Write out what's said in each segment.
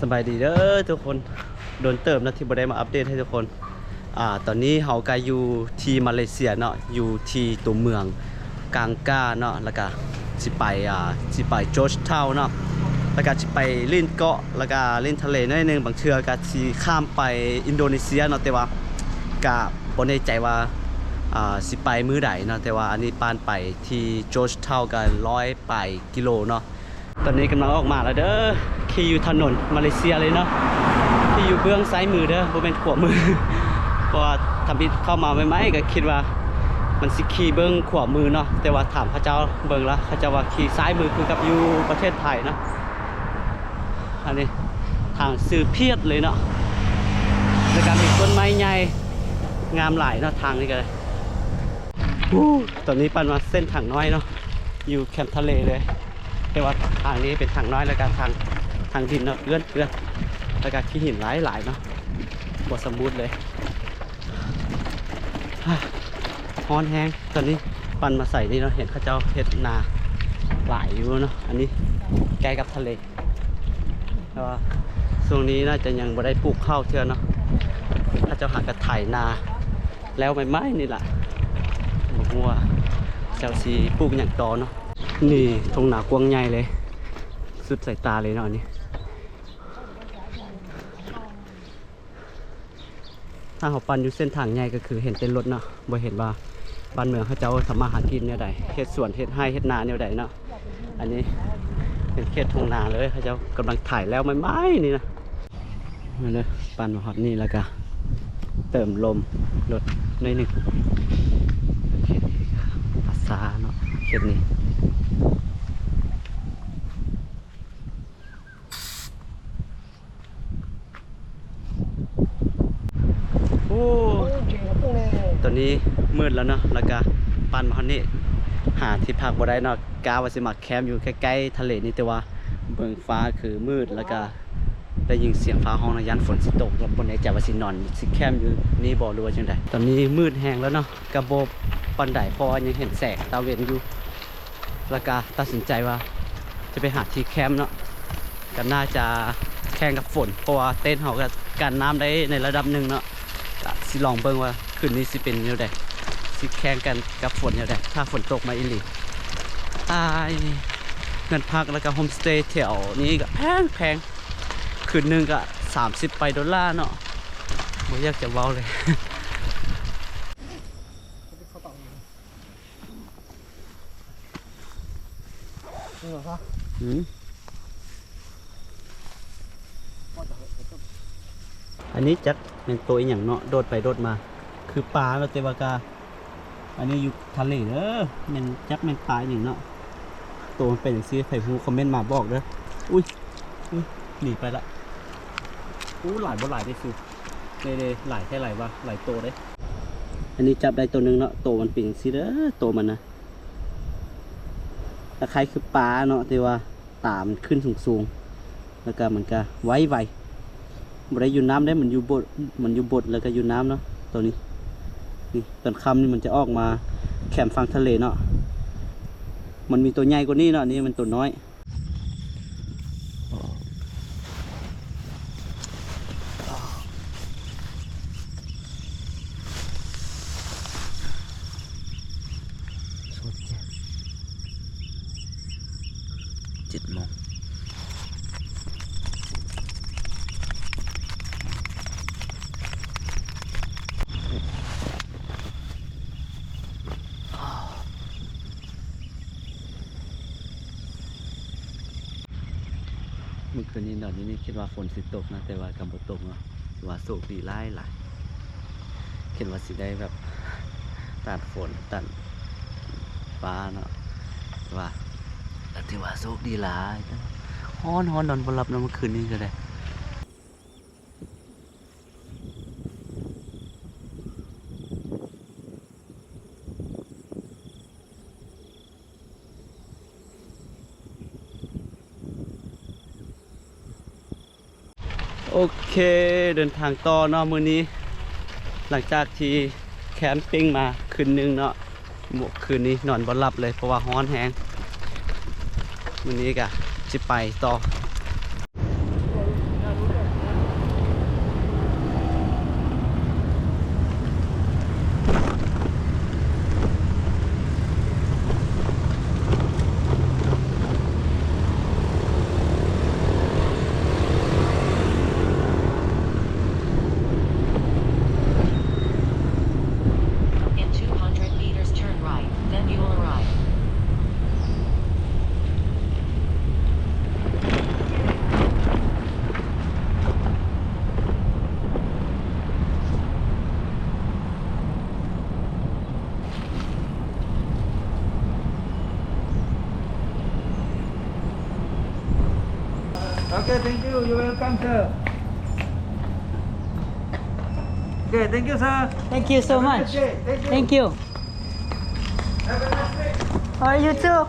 ສະບາຍດີເດີທຸກຄົນ ດົນເຕີບເນາະທີ່ບໍ່ໄດ້ມາອັບເດດໃຫ້ທຸກຄົນ. ອາ ຕອນນີ້ເຮົາກະຢູ່ທີ່ມາເລເຊຍເນາະ ຢູ່ທີ່ຕົວເມືອງກາງກາເນາະ ແລ້ວກະຊິໄປ ອາ ຊິໄປ George Town ເນາະ ແລ້ວກະຊິໄປຫຼິ້ນເກາະ ແລ້ວກະຫຼິ້ນທະເລໜ້ອຍໜຶ່ງ ບາງເທື່ອກະຊິຂ້າມໄປອິນໂດເນເຊຍເນາະ ແຕ່ວ່າກະບໍ່ແນ່ໃຈວ່າ ອາ ຊິໄປມື້ໃດເນາະ ແຕ່ວ່າອັນນີ້ປານໄປທີ່ George Town ກະຮ້ອຍປາຍກິໂລເນາະ. ຕອນນີ້ກຳລັງອອກມາແລ້ວເດີ ຂີ່ຢູ່ຖະໜົນມາເລເຊຍເລີຍເນາະ ທີ່ຢູ່ເບື້ອງຊ້າຍມືເດີ ບໍ່ແມ່ນຂວາມື ເພາະວ່າທຳອິດເຂົ້າມາໃໝ່ໆ ກໍຄິດວ່າມັນຊິຂີ່ເບື້ອງຂວາມືເນາະ ແຕ່ວ່າຖາມເຂົາເຈົ້າເບິ່ງລະ ເຂົາເຈົ້າວ່າຂີ່ຊ້າຍມືຄືກັບຢູ່ປະເທດໄທເນາະ. ອັນນີ້ທາງຊື່ພຽດເລີຍເນາະ ແລ້ວກໍມີຕົ້ນໄມ້ໃຫຍ່ງາມຫຼາຍເນາະ ທາງນີ້ກໍໄດ້. ອູ້ ຕອນນີ້ປັ່ນມາເສັ້ນທາງນ້ອຍເນາະ ຢູ່ແຄມທະເລເລີຍ ແຕ່ວ່າທາງນີ້ເປັນທາງນ້ອຍ ແລ້ວກະທາງ ທາງດິນເນາະ ເປື້ອນໆ ແລ້ວກະຂີ້ຫີນຫຼາຍໆເນາະ ບໍ່ສະມູດເລີຍ. ຮ້ອນແຮງ ຕອນນີ້ປັ່ນມາໃສ່ນີ້ເນາະ ເຫັນເຂົາເຈົ້າເຮັດນາຫຼາຍຢູ່ເນາະ ອັນນີ້ໃກ້ກັບທະເລ. ແຕ່ວ່າຊ່ວງນີ້ໜ້າຈະຍັງບໍ່ໄດ້ປູກເຂົ້າເທື່ອເນາະ ເຂົາເຈົ້າຫາກະໄຖນາແລ້ວໃໝ່ໆນີ້ລະ ບໍ່ຮູ້ວ່າເຈົ້າຊິປູກຫຍັງຕໍ່ເນາະ. ນີ້ທົ່ງນາກວ້າງໃຫຍ່ເລີຍ ສຸດສາຍຕາເລີຍເນາະ ອັນນີ້. ຖ້າເຮົາປັ່ນຢູ່ເສັ້ນທາງໃຫຍ່ກໍຄືເຫັນແຕ່ລົດເນາະ ບໍ່ເຫັນວ່າບ້ານເມືອງເຂົາເຈົ້າທຳມາຫາກິນແນວໃດ ເຮັດສວນເຮັດໄຮ່ເຮັດນາແນວໃດເນາະ. ອັນນີ້ເປັນເຂດທົ່ງນາເລີຍ ເຂົາເຈົ້າກຳລັງໄຖແລ້ວໃໝ່ໆນີ້ນະ. ມາເດີ ປັ່ນມາຮອດນີ້ແລ້ວກະເຕີມລົມລົດໜ້ອຍໜຶ່ງ. ເຂດນີ້ກະປ່າຊ້າເນາະ ເຂດນີ້. ໂອ້ ຕອນນີ້ມືດແລ້ວເນາະ ແລ້ວກະປັ່ນມາຮອດນີ້ ຫາທີ່ພັກບໍ່ໄດ້ເນາະ. ກະວ່າຊິມາແຄມຢູ່ໃກ້ໆທະເລນີ້ ແຕ່ວ່າເບິ່ງຟ້າຄືມືດ ແລ້ວກະໄດ້ຍິນສຽງຟ້າຮ້ອງເນາະ ຢ້ານຝົນຊິຕົກ ແລ້ວບໍ່ແນ່ໃຈວ່າຊິນອນ ຊິແຄມຢູ່ນີ້ບໍ່ ຫຼືວ່າຈັ່ງໃດ. ຕອນນີ້ມືດແຮງແລ້ວເນາະ ກະບໍ່ປານໃດ ເພາະວ່າຍັງເຫັນແສງຕາເວັນຢູ່. ແລ້ວກະຕັດສິນໃຈວ່າຈະໄປຫາທີ່ແຄມເນາະ ກໍໜ້າຈະແຂ່ງກັບຝົນ ເພາະວ່າເຕັນເຮົາກໍກັນນ້ຳໄດ້ໃນລະດັບໜຶ່ງເນາະ. ກະຊິລອງເບິ່ງວ່າຄືນນີ້ຊິເປັນແນວໃດ ຊິແຂ່ງກັນກັບຝົນແນວໃດ ຖ້າຝົນຕົກມາອີ່ຫຼີ. ອ້າຍ ເຮືອນພັກແລ້ວກໍໂຮມສະເຕແຖວນີ້ກໍແພງໆ ຄືນໜຶ່ງກໍສາມສິບປາຍໂດລາເນາະ ບໍ່ຢາກຈະເວົ້າເລີຍ. ອືມ ອັນນີ້ຈັກແມ່ນໂຕອີ່ຫຍັງເນາະ ໂດດໄປໂດດມາ ຄືປາເນາະ ແຕ່ວ່າກະ ອັນນີ້ຢູ່ທະເລເດີ ແມ່ນ ຈັກແມ່ນປາອີ່ຫຍັງເນາະ ໂຕມັນເປັນຈັ່ງຊີ້ ໃຜຮູ້ຄອມເມັນມາບອກເດີ. ອຸ້ຍ ອຸ້ຍ ໜີໄປລະ. ໂອ້ ຫຼາຍບໍ່ຫຼາຍເດ້ ເດ້ໆ ຫຼາຍແທ້ຫຼາຍວ່າ ຫຼາຍໂຕເດ້. ອັນນີ້ຈັບໄດ້ໂຕໜຶ່ງເນາະ ໂຕມັນເປັນຈັ່ງຊີ້ເດີ ໂຕມັນນະ ຄ້າຍໆຄືປາເນາະ ແຕ່ວ່າຕາມັນຂຶ້ນສູງໆ ແລ້ວກະມັນກະໄວໆ ບໍ່ໄດ້ຢູ່ນ້ຳເດ້ ມັນຢູ່ບົດ ມັນຢູ່ບົດ ແລ້ວກະຢູ່ນ້ຳເນາະ ໂຕນີ້. ນີ້ຕອນຄ່ຳນີ້ມັນຈະອອກມາແຄມຝັ່ງທະເລເນາະ ມັນມີໂຕໃຫຍ່ກວ່ານີ້ເນາະ ອັນນີ້ມັນໂຕນ້ອຍ. ເຈັດໂມງ. ມື້ຄືນນີ້ນອນຢູ່ນີ້ຄິດວ່າຝົນຊິຕົກນະ ແຕ່ວ່າກໍບໍ່ຕົກເນາະ ຖືວ່າໂຊກດີຫຼາຍໆ ຄິດວ່າຊິໄດ້ແບບຕາກຝົນຕາກຟ້າເນາະ ແຕ່ວ່າ ກໍຖືວ່າໂຊກດີຫຼາຍ ແຕ່ວ່າຮ້ອນໆ ນອນບໍ່ຫຼັບເນາະ ມື້ຄືນນີ້ກໍໄດ້. ໂອເຄ ເດີນທາງຕໍ່ເນາະມື້ນີ້ ຫຼັງຈາກທີ່ແຄມປິງມາຄືນໜຶ່ງເນາະ ມື້ຄືນນີ້ນອນບໍ່ຫຼັບເລີຍ ເພາະວ່າຮ້ອນແຮງ. ມື້ນີ້ກະຊິໄປຕໍ່. Okay, thank you, sir. Thank you so much. Thank you. Thank you. Have a nice day. Oh, you too.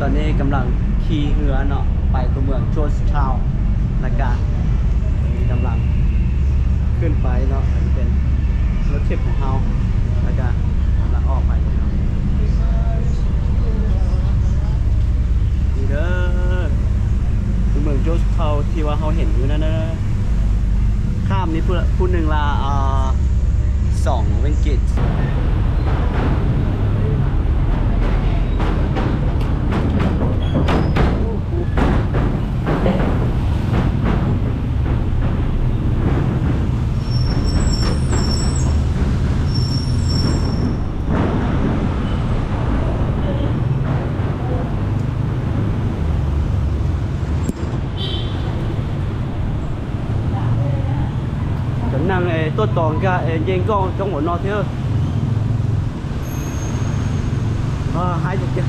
ຕອນນີ້ກຳລັງຂີ່ເຮືອເນາະ ໄປຕົວເມືອງ Georgetown ແລ້ວກະ ນີ້ກຳລັງຂຶ້ນໄປເນາະ ອັນນີ້ເປັນລົດທຣິບຂອງເຮົາ ແລ້ວກະກຳລັງອອກໄປເລີຍເນາະ. ນີ້ເດີ ຕົວເມືອງ Georgetown ທີ່ວ່າເຮົາເຫັນຢູ່ນັ້ນນະ ຂ້າມນີ້ ຜູ້ ຜູ້ໜຶ່ງລະ ອ່າ ສອງເວັນກິດ. Khả năng, ê, tuốt tòng cả, ê, nhìn con trong một nó thế. Ờ, hai chục kìa.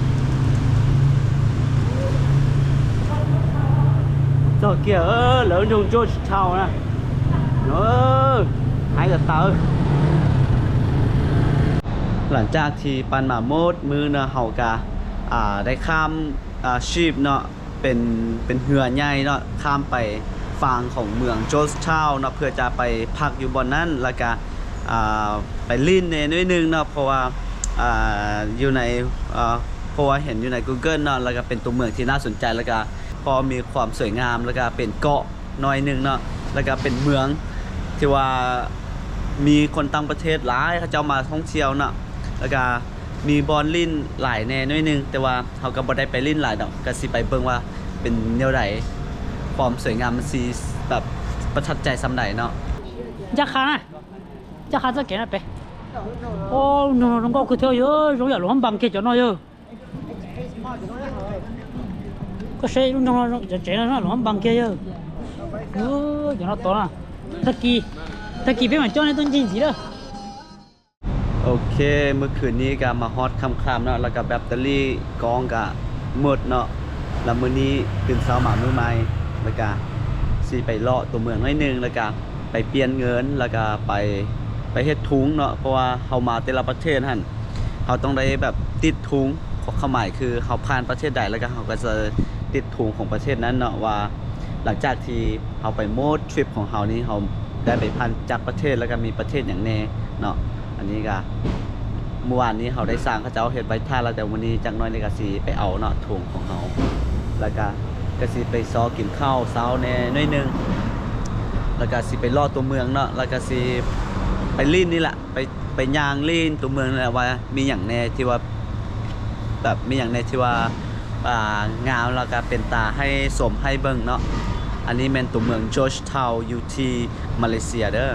Rồi kìa, ơ, lỡ dùng Georgetown nè. Ơ, hai giờ tớ. ຫຼັງຈາກທີ່ປັ່ນມາໝົດມື້ເນາະ ເຮົາກະ ອ່າ ໄດ້ຂ້າມ ອ່າ ship ເນາະ ເປັນ ເປັນເຮືອໃຫຍ່ເນາະ ຂ້າມໄປຝັ່ງຂອງເມືອງ Georgetown ເນາະ ເພື່ອຈະໄປພັກຢູ່ບ່ອນນັ້ນ ແລ້ວກະ ອ່າ ໄປຫຼິ້ນແດ່ໜ້ອຍໜຶ່ງເນາະ ເພາະວ່າ ອ່າ ຢູ່ໃນ ອ່າ ເພາະວ່າເຫັນຢູ່ໃນ Google ເນາະ ແລ້ວກະເປັນຕົວເມືອງທີ່ໜ້າສົນໃຈ ແລ້ວກະພໍມີຄວາມສວຍງາມ ແລ້ວກະເປັນເກາະໜ້ອຍໜຶ່ງເນາະ ແລ້ວກະເປັນເມືອງທີ່ວ່າມີຄົນຕ່າງປະເທດຫຼາຍ ເຂົາເຈົ້າມາທ່ອງທ່ຽວເນາະ ແລ້ວກະ ມີບ່ອນຫຼິ້ນຫຼາຍແດ່ໜ້ອຍໜຶ່ງ ແຕ່ວ່າເຮົາກໍບໍ່ໄດ້ໄປຫຼິ້ນຫຼາຍດອກ ກໍຊິໄປເບິ່ງວ່າເປັນແນວໃດ ຄວາມສວຍງາມມັນຊິແບບປະທັບໃຈສ່ຳໃດເນາະ. ຈາກຂ້ານະ ຈາກຂ້ານຈະແກ່ນະເປ. ໂອ້ ນ້ອງໆ ກໍຄືເທື່ອເອີຍ ຢາກລົງບາງເກດເຈົ້ານ້ອຍເອີຍ ກໍເຊນ້ອງໆ ຈະແກ່ນະ ລົງບາງເກດເອີຍ ເອີ ຢ່ານອນຕໍ່ນະ ຕະກີ້ ຕະກີ້ເປັນໝາເຈົ້າໃນຕົ້ນຈິງສີເດີ. ໂອເຄ ມື້ຄືນນີ້ກະມາຮອດຄ່ຳໆເນາະ ແລ້ວກະແບັດເຕີຣີກ້ອງກະໝົດເນາະ ແລ້ວມື້ນີ້ຕື່ນເຊົ້າມາມື້ໃໝ່ ແລ້ວກະຊິໄປເລາະຕົວເມືອງໜ້ອຍໜຶ່ງ ແລ້ວກະໄປປ່ຽນເງິນ ແລ້ວກະໄປ ໄປເຮັດທຸງເນາະ ເພາະວ່າເຮົາມາແຕ່ລະປະເທດຫັ້ນ ເຮົາຕ້ອງໄດ້ແບບຕິດທຸງ ຄວາມໝາຍຄືເຮົາຜ່ານປະເທດໃດ ແລ້ວກະເຮົາກະຈະຕິດທຸງຂອງປະເທດນັ້ນເນາະ ວ່າຫຼັງຈາກທີ່ເຮົາໄປໝົດທຣິບຂອງເຮົານີ້ ເຮົາໄດ້ໄປຜ່ານຈັກປະເທດ ແລ້ວກະມີປະເທດຫຍັງແດ່ເນາະ. ອັນນີ້ກະ ມື້ວານນີ້ເຮົາໄດ້ສ້າງເຂົາເຈົ້າເຮັດໄວ້ຖ້າແລ້ວ ແຕ່ມື້ນີ້ຈັກໜ້ອຍນີ້ກະຊິໄປເອົາເນາະ ທຸງຂອງເຮົາ ແລ້ວກະ ກະຊິໄປຊອກກິນເຂົ້າເຊົ້າແດ່ໜ້ອຍໜຶ່ງ ແລ້ວກະຊິໄປເລາະຕົວເມືອງເນາະ ແລ້ວກະຊິໄປຫຼິ້ນນີ້ລະ ໄປ ໄປຍ່າງຫຼິ້ນຕົວເມືອງນີ້ລະ ວ່າມີຫຍັງແດ່ທີ່ວ່າ ແບບມີຫຍັງແດ່ທີ່ວ່າ ອ່າ ງາມ ແລ້ວກະເປັນຕາໃຫ້ຊົມໃຫ້ເບິ່ງເນາະ. ອັນນີ້ແມ່ນຕົວເມືອງ Georgetown ຢູ່ທີ່ມາເລເຊຍເດີ.